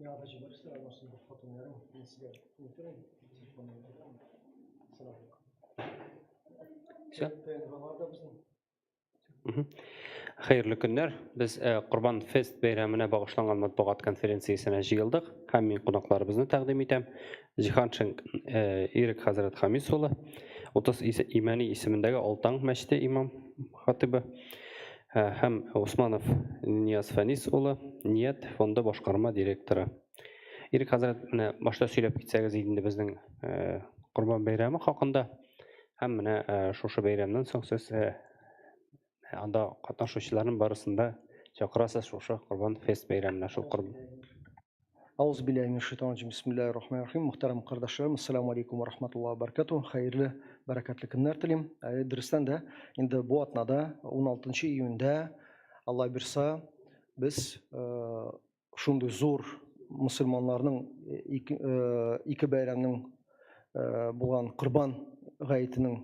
Миңа да җибәрсәләр, аннан соң бер фото ярым, мин сезгә әйтермен, телефон номерын. Сәлам. Все. ТНВлар да безнең. Хәерле көннәр. Без э, Корбан фест бәйрәменә багышланган матбугат конференциясенә җыелдык һәм мин кунакларыбызны тәкъдим итәм. Җиһаншин э, Ирек хәзрәт Хамис улы, 30 Имәни исемендәге Алтаң мәчете имам хатибы э, һәм Усманов Нияз Фәнис улы, Ният фонды башкарма директоры. Ирек хәзрәт, менә башта сөйләп китсәгез инде безнең Корбан бәйрәме хакында. Һәм менә шушы бәйрәмнән соң сез анда катнашучыларның барысын да чакырасыз шушы Корбан фест бәйрәменә, шул Корбан. Ауз билляһи минәш шайтанир раҗим. Бисмиллаһир рахманир рахим. Мөхтәрәм кардәшләрем, ассаламу алейкум ва рахматуллаһи ва баракатуһ. Хәерле, бәрәкәтле көннәр телим. Дөрестән дә, инде бу атнада 16 июньдә Алла бирса, без шундый зур мөселманнарның ике, ике бәйрәмнең булган Корбан гаетенең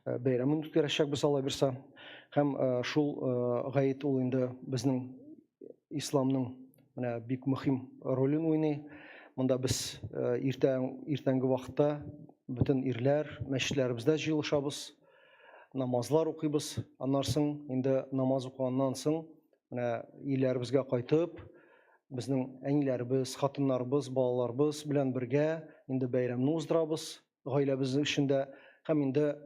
бәйрәмен үткәрәчәкбез, Алла бирса. Һәм шул гает ул инде безнең исламның менә бик мөһим ролен уйный. Монда без иртә иртәнге вакытта бөтен ирләр мәчетләребездә җыелышабыз, намазлар укыйбыз. Аннан соң инде намаз укыганнан соң менә өйләребезгә кайтып, безнең әниләребез, хатыннарыбыз, балаларыбыз белән бергә инде бәйрәмне уздырабыз гаиләбез эчендә һәм инде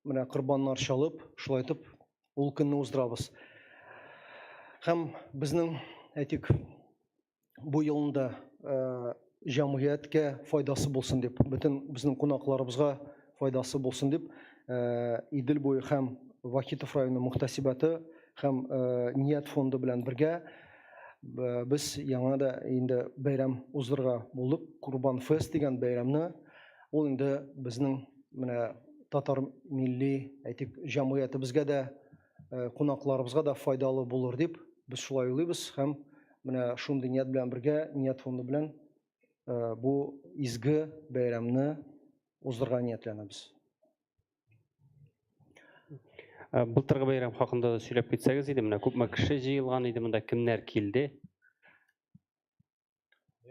менә корбаннар чалып, шулай итеп ул көнне уздырабыз. Һәм безнең, әйтик, бу елында э, җәмгыятькә файдасы булсын дип, бөтен безнең кунакларыбызга файдасы булсын дип, э, Идел буе һәм Вахитов районы мөхтәсибәте һәм э, Ният фонды белән бергә без яңа да инде бәйрәм уздырырга булдык. Курбан фест дигән бәйрәмне. Ул инде безнең менә татар милли, әйтик, җәмгыятебезгә дә, кунакларыбызга да файдалы булыр дип без шулай уйлыйбыз һәм менә шундый ният белән бергә Ният фонды белән бу изге бәйрәмне уздырырга ниятләнәбез. Былтыргы бәйрәм хакында да сөйләп китсәгез иде, менә күпме кеше җыелган иде монда, кемнәр килде?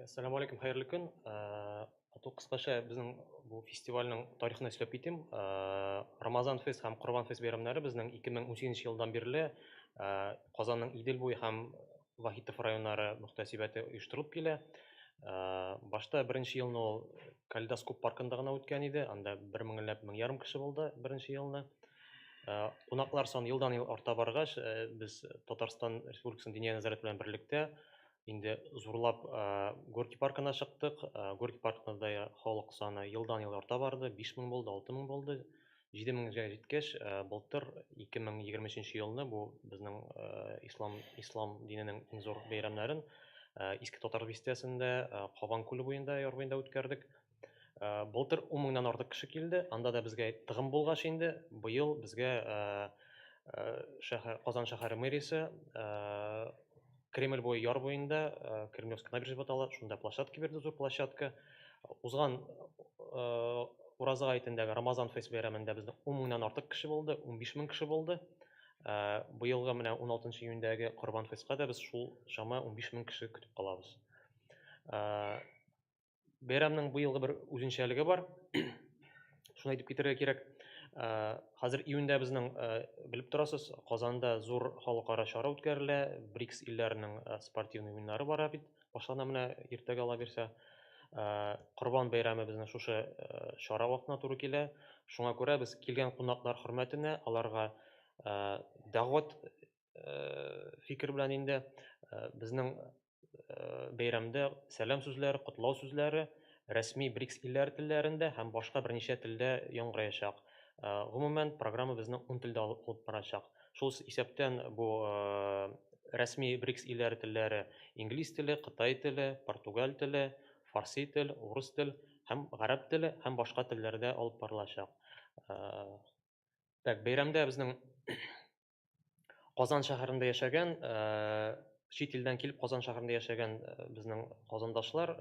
Ассаламу алейкум, хәерле көн. Ату кыскача безнең бу фестивальнең тарихын сөйләп китим. Рамазан фест һәм Корбан фест бәйрәмнәре безнең 2018 елдан бирле Казанның Идел буе һәм Вахитов районнары мөхтәсибәте оештырылып килә. Башта беренче елны ул Калейдоскоп паркында гына үткән иде. Анда бер меңләп, мең ярым кеше булды беренче елны. Кунаклар саны елдан-ел арта баргач, без Татарстан Республикасының Диния нәзарәте белән берлектә инде зурлап Горький паркына чыктык. Горький паркында да халык саны елдан-ел арта барды. 5000 булды, 6000 булды. 7000гә җиткәч, былтыр 2023 елны бу безнең ислам ислам диненең иң зур бәйрәмнәрен Иске Татар бистәсендә, Кабан күле буенда, яр буенда үткәрдек. Былтыр 10 меңнән артык кеше килде. Анда да безгә тыгым булгач инде, быел безгә шәһәр, Казан шәһәре мэриясе Кремль буе яр буенда, Кремлевская набережная дип атала, шунда площадка бирде, зур площадка. Узган Ураза гаетендәге Рамазан фест бәйрәмендә безнең 10 меңнән артык кеше булды, 15 мең кеше булды. Быелгы менә 16 июньдәге Корбан фестка да без шул чама 15 мең кеше көтеп калабыз. Бәйрәмнең быелгы бер үзенчәлеге бар. Шуны әйтеп китәргә кирәк. Хәзер июньдә безнең белеп торасыз, Казанда зур халыкара чара үткәрелә. БРИКС илләренең спортивный уеннары бара бит. Башлана менә иртәгә ала бирсә. Корбан бәйрәме безнең шушы чара вакытына туры килә. Шуңа күрә без килгән кунаклар хөрмәтенә аларга дәгъват фикер белән инде безнең бәйрәмдә сәлам сүзләре, котлау сүзләре рәсми БРИКС илләре телләрендә һәм башка берничә телдә яңгыраячак. Гомумән, программа безнең 10 телдә алып барачак. Шул исәптән бу рәсми БРИКС илләре телләре инглиз теле, кытай теле, португаль теле, фарси тел, урыс тел һәм гарәп теле һәм башка телләрдә алып барылачак. Так, бәйрәмдә безнең Казан шәһәрендә яшәгән, чит илдән килеп Казан шәһәрендә яшәгән безнең казандашлар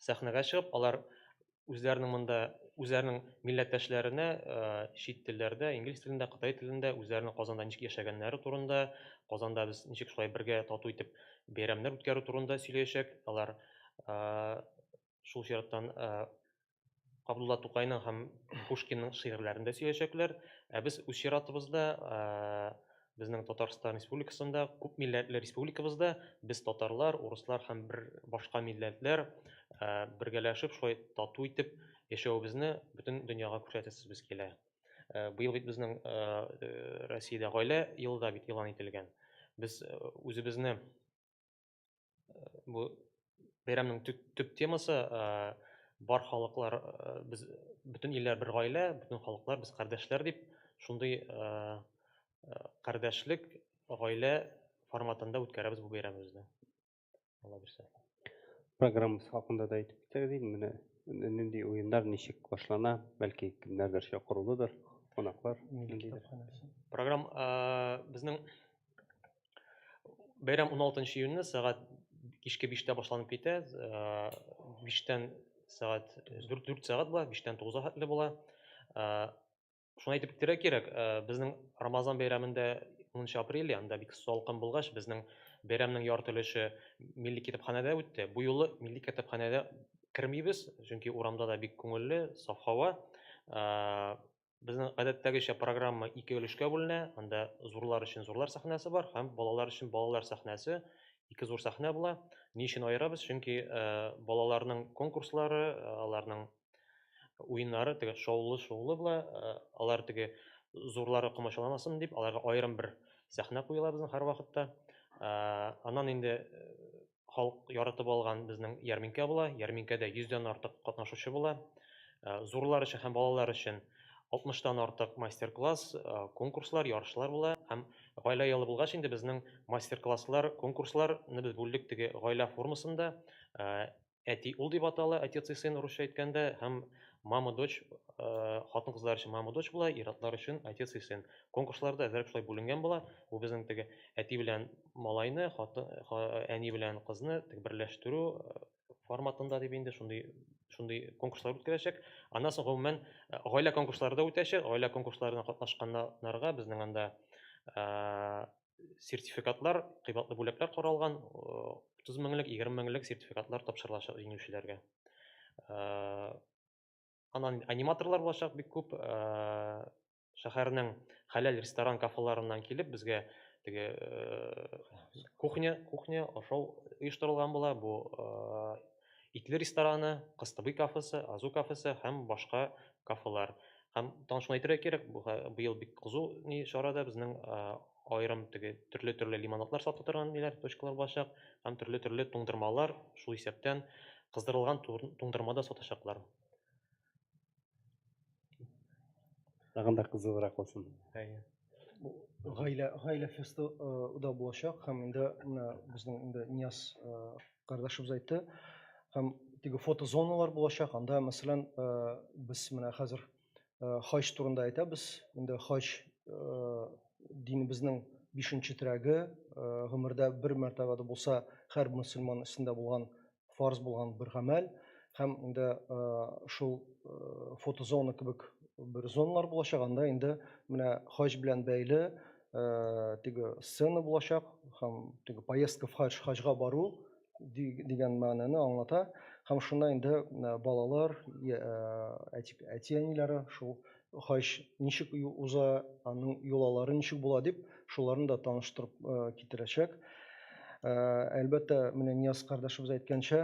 сәхнәгә чыгып, алар Үзләренең монда үзләренең милләттәшләренә чит телләрдә, инглиз телендә, кытай телендә үзләренең Казанда ничек яшәгәннәре турында, Казанда без ничек шулай бергә тату итеп бәйрәмнәр үткәрү турында сөйләячәк. Алар шул чираттан Габдулла Тукайның һәм Пушкинның шигырьләрен дә сөйләячәкләр. Ә без үз чиратыбызда безнең Татарстан Республикасында, күп милләтле республикабызда без татарлар, урыслар һәм бер башка милләтләр бергәләшеп шулай тату итеп яшәвебезне бөтен дөньяга күрсәтәсебез килә. Быел бит безнең Россиядә гаилә елы да бит игълан ителгән. Без үзебезне бу бәйрәмнең төп темасы бар халыклар без бөтен илләр бер гаилә, бөтен халыклар без кардәшләр дип шундый кардәшлек гаилә форматында үткәрәбез бу бәйрәмебезне. Алла бирсә. Программасы хакында да әйтеп китәгез инде, менә нинди уеннар ничек башлана, бәлки кемнәрдер чакырулыдыр, кунаклар ниндидер. Программ безнең бәйрәм 16 июньне сәгать кичке 5-тә башланып китә. 5-тән сәгать 4, 4 сәгать була, 5-тән 9-га хәтле була. Шуны әйтеп китәргә кирәк, безнең Рамазан бәйрәмендә 10 апрель, анда бик салкын булгач, безнең бәйрәмнең ярты өлеше милли китапханәдә үтте. Бу юлы милли китапханәдә кермибез, чөнки урамда да бик күңелле, саф һава. Безнең гадәттәгечә программа ике өлешкә бүленә. Анда зурлар өчен зурлар сәхнәсе бар һәм балалар өчен балалар сәхнәсе. Ике зур сәхнә була. Ни өчен аерабыз? Чөнки балаларның конкурслары, аларның уеннары теге шоулы-шоулы була. Алар теге зурлары комачауламасын дип, аларга аерым бер сәхнә куела безнең һәрвакытта. Аннан инде халык яратып алган безнең ярминкә була. Ярминкәдә 100дән артык катнашучы була. Зурлар өчен һәм балалар өчен 60тан артык мастер-класс, конкурслар, ярышлар була. Һәм гаилә ялы булгач инде безнең мастер-класслар, конкурсларны без бүлдек теге гаилә формасында. Әти ул дип атала, отец и сын русча әйткәндә, һәм мама дочь, хатын-кызлар өчен мама дочь була, ир-атлар өчен отец и сын. Конкурсларда әзрәк шулай бүленгән була. Бу безнең теге әти белән малайны, хатын, әни белән кызны теге берләштерү форматында дип инде шундый шундый конкурслар үткәрәчәк. Аннан соң гомумән гаилә конкурслары да үтәчәк. Гаилә конкурсларына катнашканнарга безнең анда сертификатлар, кыйбатлы бүләкләр каралган, 30 меңлек, 20 меңлек сертификатлар тапшырылачак җиңүчеләргә. Аннан аниматорлар булачак бик күп. Шәһәрнең хәләл ресторан кафеларыннан килеп безгә теге кухня, кухня ашау оештырылган була. Бу итле рестораны, Кыстыбый кафесы, Азу кафесы һәм башка кафелар. Һәм тагын шуны әйтергә кирәк, быел бик кызу ни чарада безнең аерым теге төрле-төрле лимонадлар сата торган ниләр, точкалар булачак һәм төрле-төрле туңдырмалар, шул исәптән кыздырылган туңдырма да сатачаклар. Тагын да кызыграк булсын. Әйе. Гаилә, гаилә фесты да булачак һәм инде менә безнең инде Нияз кардәшебез әйтте. Һәм теге фотозоналар булачак. Анда, мәсәлән, без менә хәзер хаҗ турында әйтәбез. Инде хаҗ динебезнең бишенче терәге, гомердә бер мәртәбә дә булса һәр мөселман өстендә булган фарз булган бер гамәл. Һәм инде шул фотозона кебек бер зоналар булачак. Анда инде менә хаҗ белән бәйле теге сцена булачак һәм теге поездка в хаҗ, хаҗга бару дигән мәгънәне аңлата. Һәм шунда инде балалар, әти-әниләре шул хаҗ ничек уза, аның йолалары ничек була дип, шуларны да таныштырып китерәчәк. Әлбәттә, менә Нияз кардәшебез әйткәнчә,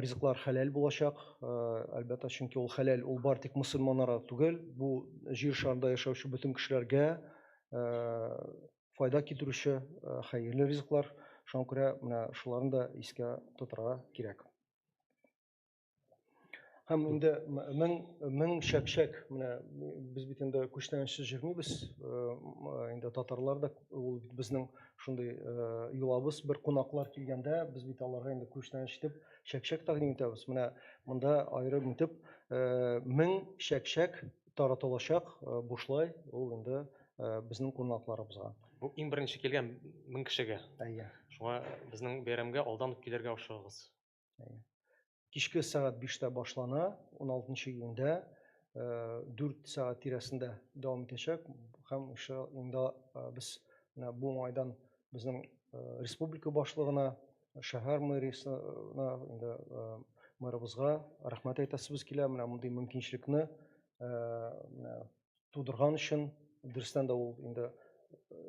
ризыклар хәләл булачак. Әлбәттә, чөнки ул хәләл, ул бар тик мөселманнарга түгел, бу җир шарында яшәүче бөтен кешеләргә файда китерүче хәерле ризыклар. Шуңа күрә менә шуларны да искә тотарга кирәк. Һәм инде мең мең чәкчәк, менә без бит инде күчтәнәчсез йөрмибез, инде татарлар да ул бит безнең шундый йолабыз, бер кунаклар килгәндә без бит аларга инде күчтәнәч итеп чәкчәк тәкъдим итәбез. Менә монда аерым итеп 1000 чәкчәк таратылачак бушлай, ул инде безнең кунакларыбызга. Бу иң беренче килгән 1000 кешегә. Әйе. Шуңа безнең бәйрәмгә алдан ук килергә ашыгыгыз. Әйе. Кичке сәгать биштә башлана, 16 июньдә 4 сәгать тирәсендә дәвам итәчәк. Һәм инде без менә бу уңайдан безнең республика башлыгына, шәһәр мэриясенә, инде мэрыбызга рәхмәт әйтәсебез килә. Менә мондый мөмкинчелекне менә тудырган өчен. Дөрестән дә ул инде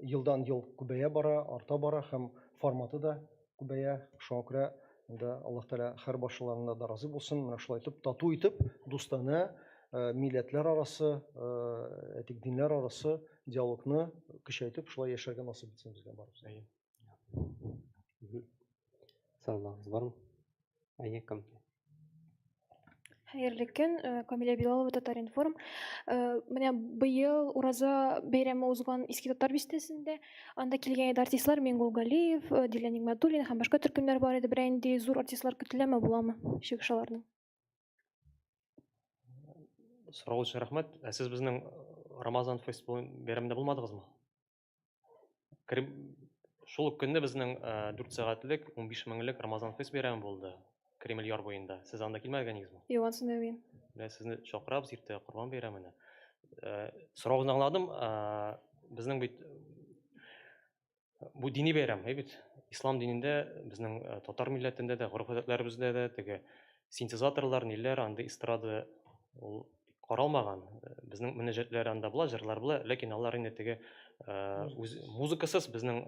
елдан ел күбәя бара, арта бара һәм форматы да күбәя. Шуңа күрә инде Аллаһ Тәгалә һәр барчаларына да разый булсын. Менә шулай итеп, тату итеп, дустанә, милләтләр арасы, әйтик, диннәр арасы диалогны көчәйтеп, шулай яшәргә насыйп итсен безгә барыбызга. Сорауларыгыз бармы? Әйе, кем? Хәерле көн, Камилә Билалова, Татар-информ. Менә быел Ураза бәйрәме узган Иске Татар бистәсендә. Анда килгән иде артистлар Миңгул Галиев, Дилә Нигъмәтуллина һәм башка төркемнәр бар иде. Берәр нинди зур артистлар көтеләме, буламы чыгыш аларның? Сорау өчен рәхмәт. Ә сез безнең Рамазан фест бәйрәмендә булмадыгызмы? Шул ук көнне безнең 4 сәгатьлек, 15 меңлек Рамазан фест бәйрәме булды Кремль яр буенда. Сез анда килмәгәнегезме? Юк, ансында юк. Менә сезне чакырабыз иртәгә Корбан бәйрәменә. Соравыгызны аңладым. Безнең бит бу дини бәйрәм, әй бит. Ислам динендә, безнең татар милләтендә дә, гореф-гадәтләребездә дә теге синтезаторлар, ниләр, андый эстрада ул каралмаган. Безнең мөнәҗәтләр анда була, җырлар була, ләкин алар инде теге үз музыкасыз безнең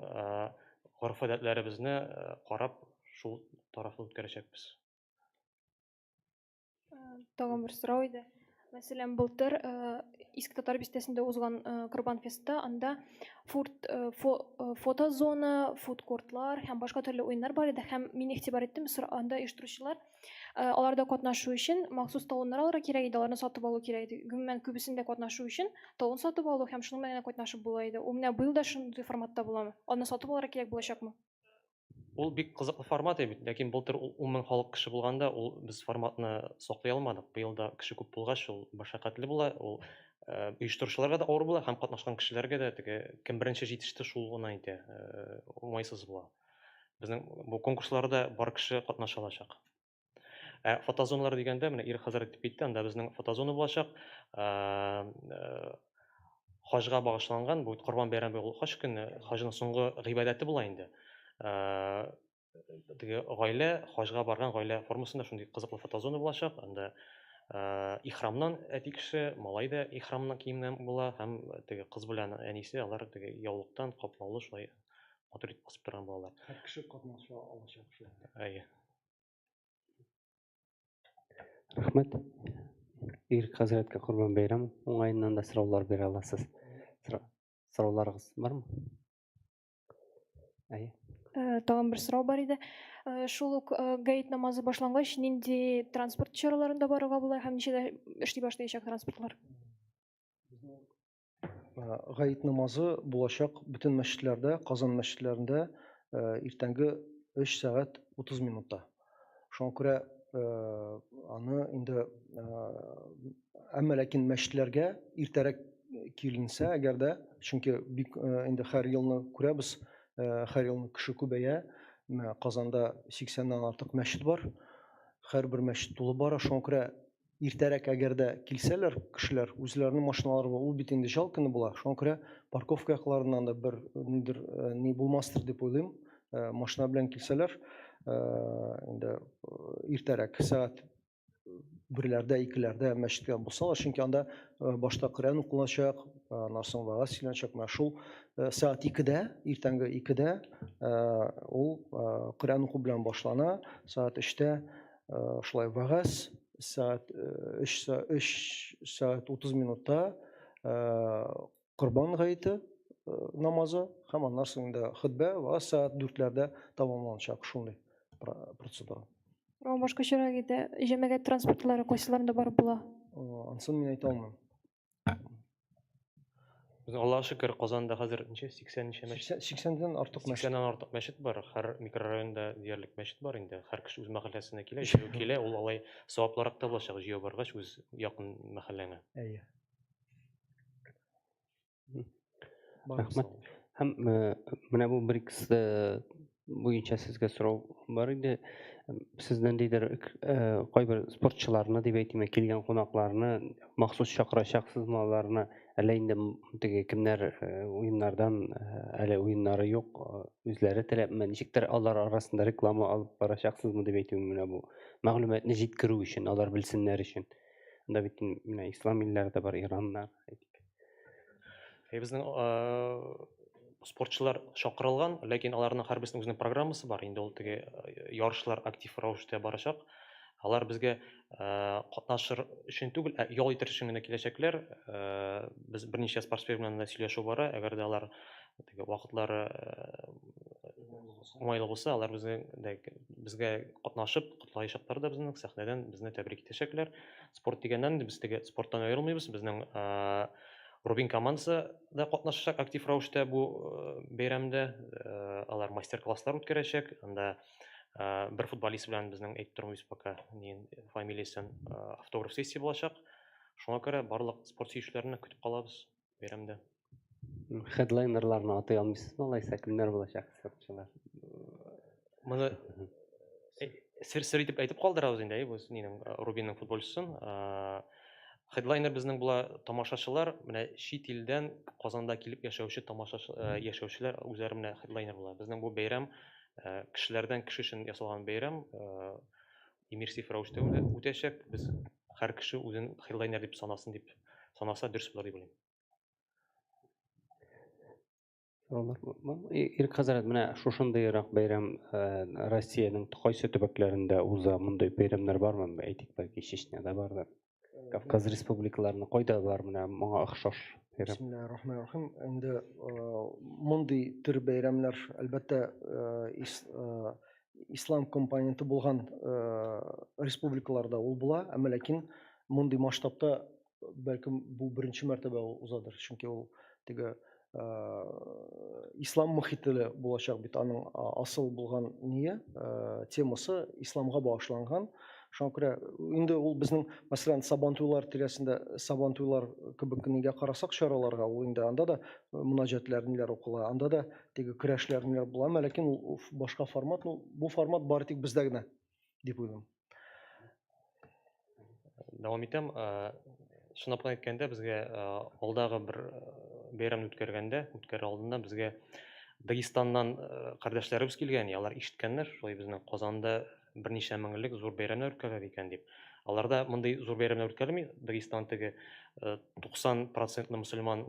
гореф-гадәтләребезне карап шул тарафны үткәрәчәкбез. Тагын бер сорау иде. Мәсәлән, былтыр Иске Татар бистәсендә узган Корбан фестта анда фурт фотозона, фудкортлар һәм башка төрле уеннар бар иде һәм мин игътибар иттем, анда оештыручылар аларда катнашу өчен махсус талоннар алырга кирәк иде, аларны сатып алу кирәк иде. Гомумән, күбесендә катнашу өчен талон сатып алу һәм шуның белән генә катнашып була иде. Ул менә быел да шундый форматта буламы? Аны сатып алырга кирәк булачакмы? Ул бик кызыклы формат бит, ләкин былтыр ул 10 мең халык кеше булганда, ул без форматны саклый алмадык. Быел да кеше күп булгач, ул мәшәкатьле була, ул оештыручыларга да авыр була һәм катнашкан кешеләргә дә теге кем беренче җитеште, шул гына итә, уңайсыз була. Безнең бу конкурсларда бар кеше катнаша алачак. Ә фотозоналар дигәндә, менә Ирек хәзрәт әйтеп китте, анда безнең фотозона булачак. Хаҗга багышланган, бу Корбан бәйрәме ул хаҗ көне, хаҗның соңгы гыйбадәте була инде. Теге гаилә, хаҗга барган гаилә формасында шундый кызыклы фотозона булачак. Анда ихрамнан әти кеше, малай да ихрамнан киемнән була һәм теге кыз белән әнисе алар теге яулыктан каплаулы шулай матур итеп басып торган булалар. Һәр кеше катнаша алачак шул. Әйе. Рәхмәт. Ирек хәзрәткә Корбан бәйрәм уңаеннан да сораулар бирә аласыз. Сорауларыгыз бармы? Әйе. Тагын бер сорау бар иде. Шул ук гает намазы башлангач, нинди транспорт чараларында барырга була һәм ничәдә эшли башлаячак транспортлар? Гает намазы булачак бөтен мәчетләрдә, Казан мәчетләрендә иртәнге 3 сәгать 30 минутта. Шуңа күрә аны инде әмма ләкин мәчетләргә иртәрәк киленсә, әгәр дә, чөнки бик инде һәр елны күрәбез, һәр елны кеше күбәя. Менә Казанда 80-нән артык мәчет бар. Һәрбер мәчет тулы бара. Шуңа күрә Иртәрәк әгәр дә килсәләр кешеләр, үзләренең машиналары була, ул бит инде ял көне була. Шуңа күрә парковка якларыннан да бер нидер э, ни булмастыр дип уйлыйм. Э, машина белән килсәләр, э, инде иртәрәк сәгать берләрдә, икеләрдә мәчеткә булсалар, чөнки анда башта Коръән укылачак, аннан соң вәгазь сөйләнәчәк. Менә шул сәгать икедә, иртәнге икедә ул Коръән уку белән башлана, сәгать өчтә шулай вәгазь, сәгать 3 3 сәгать 30 минутта Корбан гаете намазы һәм аннан соң инде хөтбә вә сәгать 4-ләрдә тәмамланачак шундый процедура. Сорау башкачарак иде. Җәмәгать транспортлары кайсыларында барып була? Анысын мин әйтә алмыйм. Безнең Аллаһ шөкер, Казанда хәзер ничә? 80 ничә мәчет? 80-дән артык мәчет. 80-нән артык мәчет бар. Һәр микрорайонда диярлек мәчет бар инде. Һәр кеше үз мәхәлләсенә килә, җәяү килә. Ул алай саваплырак та булачак, җәяү баргач үз якын мәхәлләңә. Әйе. Рәхмәт. Һәм менә бу БРИКС Буенча сезгә сорау бар иде. Сез ниндидер кайбер спортчыларны дип әйтим, килгән кунакларны махсус чакырачаксызмы аларны? Әллә инде теге кемнәр уеннардан әле уеннары юк, үзләре теләпме, ничектер алар арасында реклама алып барачаксызмы дип әйтүем менә бу мәгълүматны җиткерү өчен, алар белсеннәр өчен. Анда бит менә ислам илләре дә бар, Ираннар, әйтик. Безнең спортчылар чакырылган, ләкин аларның һәрберсенең үзенең программасы бар. Инде ул теге ярышлар актив рәвештә барачак. Алар безгә катнашыр өчен түгел, ә ял итер өчен генә киләчәкләр. Без берничә спортсмен белән дә сөйләшү бара. Әгәр дә алар теге вакытлары уңайлы булса, алар безгә безгә катнашып котлаячаклар да безнең сәхнәдән безне тәбрик итәчәкләр. Спорт дигәннән без теге спорттан аерылмыйбыз. Безнең Рубин командасы да катнашачак актив рәвештә бу бәйрәмдә. Алар мастер-класслар үткәрәчәк. Анда бер футболист белән безнең әйтеп тормыйбыз пока фамилиясен автограф сессия булачак. Шуңа күрә барлык спорт сөючеләрне көтеп калабыз бәйрәмдә. Хедлайнерларны атый алмыйсызмы алайса, кемнәр булачак спортчылар? Моны сер сер итеп әйтеп калдырабыз инде, әй, бу нинең Рубинның футболчысын. Хедлайнер безнең була тамашачылар, менә чит илдән Казанда килеп яшәүче тамашачы яшәүчеләр үзләре менә хедлайнер була. Безнең бу бәйрәм кешеләрдән кеше өчен ясалган бәйрәм, иммерсив рәвештә үтәчәк. Без һәр кеше үзен хедлайнер дип санасын дип санаса дөрес булыр дип уйлыйм. Сораулар бармы? Ирек хәзрәт, менә шушындыйрак бәйрәм Россиянең кайсы төбәкләрендә уза? Мондый бәйрәмнәр бармы? Әйтик, бәлки Чечняда бардыр. Кавказ республикаларында кайда бар менә моңа охшаш бәйрәм? Бисмиллаһир-рахманир-рахим. Инде мондый төр бәйрәмнәр, әлбәттә, ислам компоненты булган республикаларда ул була, әмма ләкин мондый масштабта бәлкем бу беренче мәртәбә ул узадыр, чөнки ул теге ислам мохите булачак бит, аның асыл булган ние темасы исламга багышланган. Шуңа күрә инде ул безнең, мәсәлән, Сабантуйлар тирәсендә Сабантуйлар кебек нигә карасак чараларга, ул инде анда да мөнаҗәтләр ниләр укыла, анда да теге көрәшләр ниләр була, әмма ләкин ул башка формат, ну, бу формат бары тик бездә генә дип уйлыйм. Дәвам итәм. Чынлап кына әйткәндә, безгә алдагы бер бәйрәмне үткәргәндә, үткәрер алдыннан безгә Дагестаннан кардәшләребез килгән, алар ишеткәннәр, шулай безнең Казанда берничә мең элек зур бәйрәмнәр үткәрәләр икән дип. Аларда мондый зур бәйрәмнәр үткәрелми. Дагестан теге 90 процентлы мөселман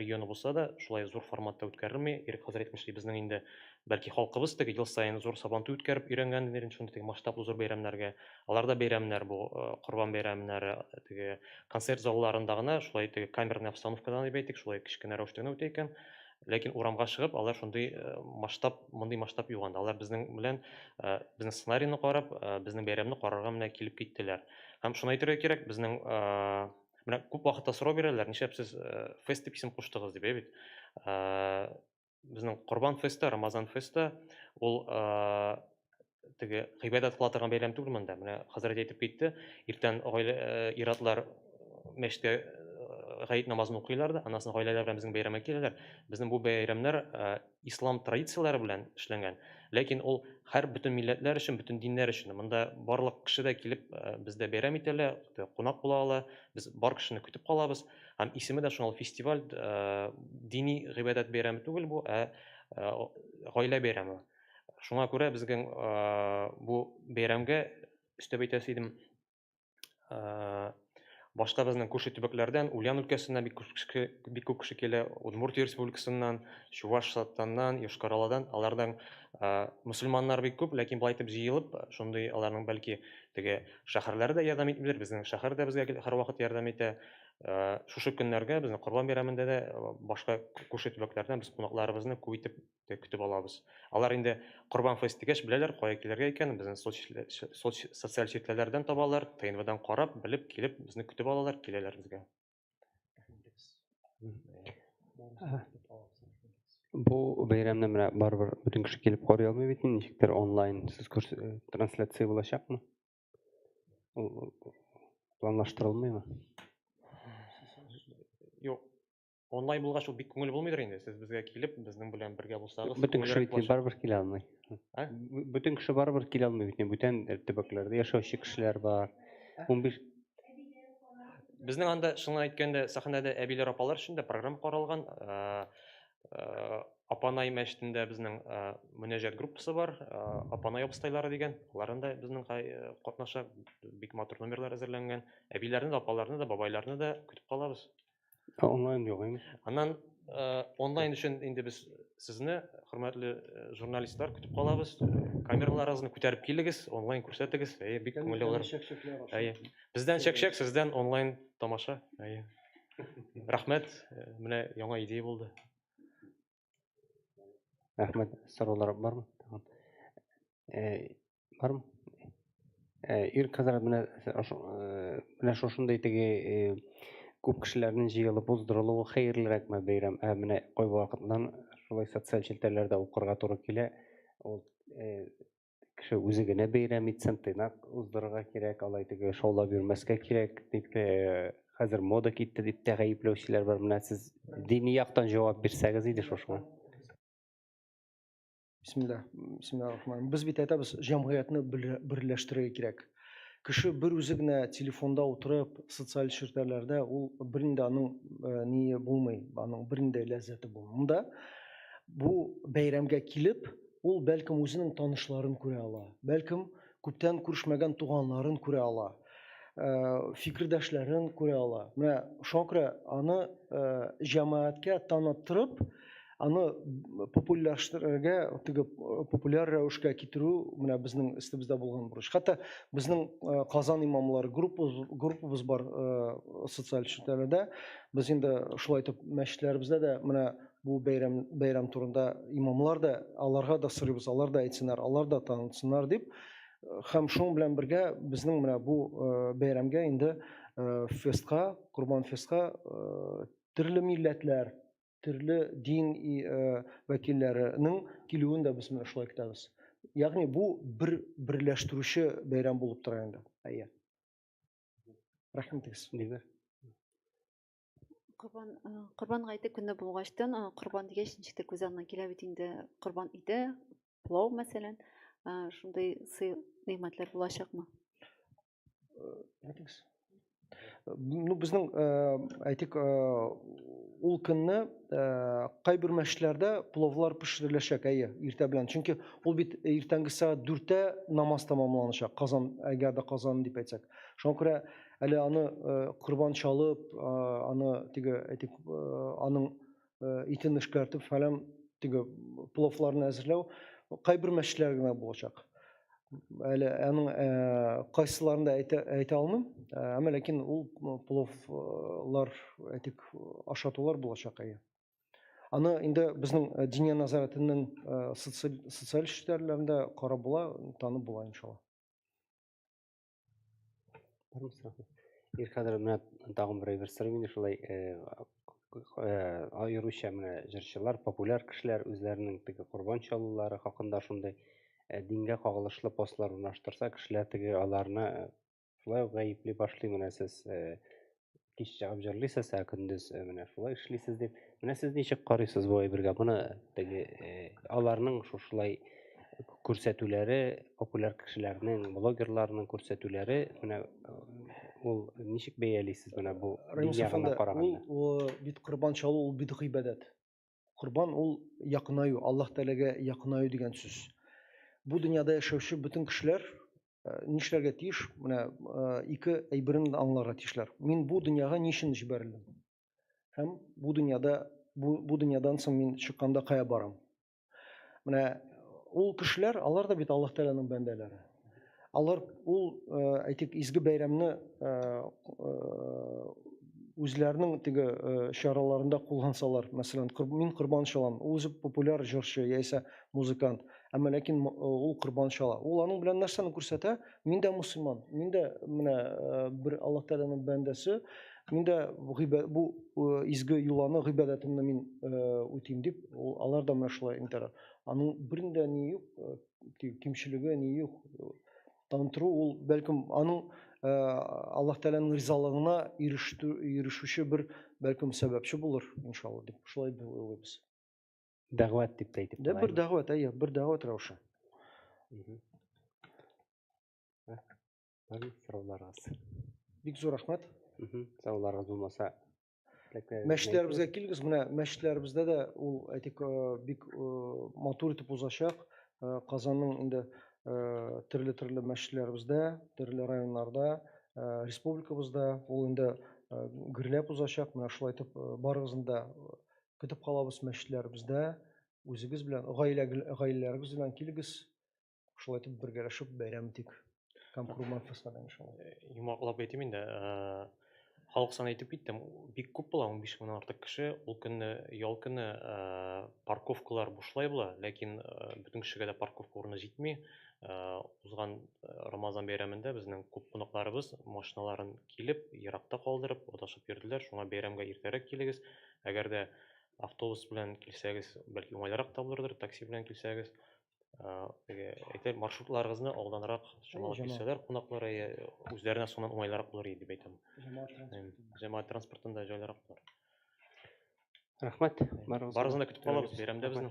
регионы булса да, шулай зур форматта үткәрелми. Ирек хәзрәт әйтмешли, безнең инде бәлки халкыбыз теге ел саен зур сабантуй үткәреп өйрәнгән инде шундый теге масштаблы зур бәйрәмнәргә. Аларда бәйрәмнәр бу Корбан бәйрәмнәре теге концерт залларында гына шулай теге камерный обстановкада дип әйтик, шулай кечкенә рәвештә генә үтә икән. Ләкин урамга чыгып, алар шундый масштаб, мондый масштаб юк анда. Алар безнең белән безнең сценарийны карап, безнең бәйрәмне карарга менә килеп киттеләр. Һәм шуны әйтергә кирәк, безнең менә күп вакытта сорау бирәләр, нишләп сез фест дип исем куштыгыз дип, әй бит. Безнең Корбан фесты, Рамазан фесты ул теге гыйбадәт кыла торган бәйрәм түгел монда. Менә хәзрәт әйтеп китте, иртән гаилә ир-атлар мәчеткә гаит намазын укыйлар да, аннан соң гаиләләр белән безнең бәйрәмгә киләләр. Безнең бу бәйрәмнәр ислам традицияләре белән эшләнгән. Ләкин ул һәр бөтен милләтләр өчен, бөтен диннәр өчен. Монда барлык кеше дә килеп бездә бәйрәм итә ала, кунак була ала. Без бар кешене көтеп калабыз. Һәм исеме дә шуңа фестиваль дини гыйбадәт бәйрәме түгел бу, ә гаилә бәйрәме. Шуңа күрә безнең бу бәйрәмгә өстәп әйтәсе идем, башка безнең күрше төбәкләрдән, Ульян өлкәсеннән бик күп кеше, бик күп кеше килә, Удмуртия республикасыннан, Чувашстаннан, Йошкар-Оладан. Алардан мөселманнар бик күп, ләкин болай итеп җыелып, шундый аларның бәлки теге шәһәрләре дә ярдәм итмидер, безнең шәһәр дә безгә һәрвакыт ярдәм итә. Шушы көннәргә безнең Корбан бәйрәмендә дә башка күрше төбәкләрдән без кунакларыбызны күп итеп көтеп алабыз. Алар инде Корбан фест дигәч беләләр, кая килергә икән, безне социаль челтәрләрдән табалар, ТНВдан карап, белеп, килеп, безне көтеп алалар, киләләр безгә. Бу бәйрәмне менә барыбер бөтен кеше килеп карый алмый бит, ничектер онлайн сез трансляция булачакмы? Ул планлаштырылмыймы? Юк. Онлайн булгач ул бик күңелле булмыйдыр инде. Сез безгә килеп, безнең белән бергә булсагыз, Бөтен кеше күңеллерәк бит булачак. барыбер килә алмый. А? Бөтен кеше барыбер килә алмый бит. Бүтән төбәкләрдә яшәүче кешеләр бар. 15 Безнең анда, чынлап әйткәндә, сәхнәдә әбиләр, апалар өчен дә программа каралган. Апанай мәчетендә безнең мөнәҗәт группасы бар, Апанай абыстайлары дигән. Алар анда безнең катнаша, бик матур номерлар әзерләнгән. Әбиләрне дә, апаларны да, бабайларны да көтеп калабыз. Онлайн юк инде. Аннан онлайн өчен инде без сезне, хөрмәтле журналистлар, көтеп калабыз. Камераларыгызны күтәреп килегез, онлайн күрсәтегез. Әйе, бик күңелле булыр. Әйе. Бездән чәкчәк, сездән онлайн тамаша. Әйе. Рәхмәт, менә яңа идея булды. Рәхмәт. Сораулар бармы? Бармы? Ирек хәзрәт, менә шушындый теге күп кешеләрнең җыелып уздырылуы хәерлерәкме бәйрәм? Ә менә кайвакытлар шулай социаль челтәрләрдә укырга туры килә. Ул кеше үзе генә бәйрәм итсен, тыйнак уздырырга кирәк, алай теге шаулап йөрмәскә кирәк дип, хәзер мода китте дип тә гаепләүчеләр бар. Менә сез дини яктан җавап бирсәгез иде шушыңа. Бисмилла, бисмиллахир-рахманир. Без бит әйтәбез, җәмгыятьне берләштерергә кирәк. Кеше бер үзе генә телефонда утырып, социаль челтәрләрдә ул бернинди аның ние булмый, аның бернинди ләззәте булмый. Монда бу бәйрәмгә килеп, ул бәлкем үзенең танышларын күрә ала, бәлкем күптән күрешмәгән туганнарын күрә ала, фикердәшләрен күрә ала. Менә шуңа күрә аны җәмәгатькә таныттырып, аны популярлаштырырга, теге популяр рәвешкә китерү менә безнең өстебездә булган бурыч. Хәтта безнең Казан имамлары группабыз бар социаль челтәрләрдә. Без инде шулай итеп мәчетләребездә дә менә бу бәйрәм турында имамлар да, аларга да сорыйбыз, алар да әйтсеннәр, алар да танытсыннар дип. Һәм шуның белән бергә безнең менә бу бәйрәмгә инде фестка, Корбан фестка төрле милләтләр, төрле дин вәкилләренең килүен дә без менә шулай көтәбез. Ягъни бу бер берләштерүче бәйрәм булып тора инде. Әйе. Рәхмәт итегез. Дилбәр. Корбан гаете көне булгачтан, корбан дигәч ничек тә күз алдына килә бит инде корбан ите, плов мәсәлән, шундый сый нигъмәтләр булачакмы? Әйтегез. Ну, безнең, әйтик, ул көнне кайбер мәчетләрдә пловлар пешереләчәк, әйе, иртә белән. Чөнки ул бит иртәнге сәгать 4-тә намаз тәмамланачак, Казан, әгәр дә Казан дип әйтсәк. Шуңа күрә әле аны корбан чалып, аны теге, әйтик, аның итен эшкәртеп фәлән теге пловларны әзерләү кайбер мәчетләр генә булачак. Әле аның кайсыларын да әйтә алмыйм, әмма ләкин ул пловлар, әйтик, ашатулар булачак, әйе. Аны инде безнең Диния нәзарәтенең социаль челтәрләрендә карап була, танып була, иншалла. Бармы сорау? Ир хәзер менә тагын бер әйбер сорыйм инде шулай, аеруча менә җырчылар, популяр кешеләр үзләренең теге корбан чалулары хакында шундый дингә кагылышлы постлар урнаштырса, кешеләр теге аларны шулай ук гаепли башлый. Менә сез кич чыгып җырлыйсыз, ә көндез менә шулай эшлисез дип. Менә сез ничек карыйсыз бу әйбергә? Моны теге аларның шушылай күрсәтүләре, популяр кешеләрнең, блогерларның күрсәтүләре, менә ул ничек бәялисез менә бу Рамис дин ягыннан әфәнде, караганда? Ул бит корбан чалу, ул бит гыйбадәт. Корбан ул якынаю, Аллаһ Тәгаләгә якынаю дигән сүз. Бу дөньяда яшәүче бөтен кешеләр нишләргә тиеш? Менә ике әйберен аңларга тиешләр. Мин бу дөньяга ни өчен җибәрелдем? Һәм бу дөньядан соң мин чыкканда кая барам? Менә ул кешеләр, алар да бит Аллаһ Тәгаләнең бәндәләре. Алар ул, әйтик, изге бәйрәмне үзләренең теге чараларында куллансалар, мәсәлән, мин корбан чалам, ул үзе популяр җырчы яисә музыкант, әмма ләкин ул корбан чала. Ул аның белән нәрсәне күрсәтә? Мин дә мусульман, мин дә менә бер Аллаһ Тәгаләнең бәндәсе, мин дә бу изге йоланы, гыйбадәтемне мин үтим дип, ул, алар да менә шулай интәрә. Аның бернинди ни юк, кимчелеге ни юк. Танытыру ул бәлкем аның Аллаһ Тәгаләнең ризалыгына ирешүче бер бәлкем сәбәпче булыр, иншалла, дип шулай дип уйлыйбыз. Дәгъват дип тә әйтеп Да, бер дәгъват, әйе, бер дәгъват рәвеше. Бармы сорауларыгыз? Бик зур рәхмәт. Сорауларыгыз булмаса, Мәчетләребезгә килегез, менә мәчетләребездә дә ул, әйтик, бик матур итеп узачак. Казанның инде төрле-төрле мәчетләребездә, төрле районнарда, республикабызда ул инде гөрләп узачак. Менә шулай итеп барыгызны да көтеп калабыз мәчетләребездә. Үзегез белән, гаилә гаиләләрегез белән килегез. Шулай итеп бергәләшеп бәйрәм итик. Һәм Корбан фестивален иншалла. Йомгаклап әйтим инде, халык саны әйтеп киттем, бик күп була, 15 меңнән артык кеше. Ул көнне ял көне парковкалар бушлай була, ләкин бөтен кешегә дә парковка урыны җитми. Узган Рамазан бәйрәмендә безнең күп кунакларыбыз машиналарын килеп, еракта калдырып, адашып йөрделәр. Шуңа бәйрәмгә иртәрәк килегез. Әгәр дә автобус белән килсәгез, бәлки уңайлырак та булырдыр, такси белән килсәгез. Теге әйтә маршрутларыгызны алданрак чамалап килсәләр, кунаклар үзләренә соңыннан уңайлырак булыр иде дип әйтәм. Җәмәгать транспортында җайлырак булыр. Рәхмәт. Барыгызны да көтеп калабыз бәйрәмдә безнең.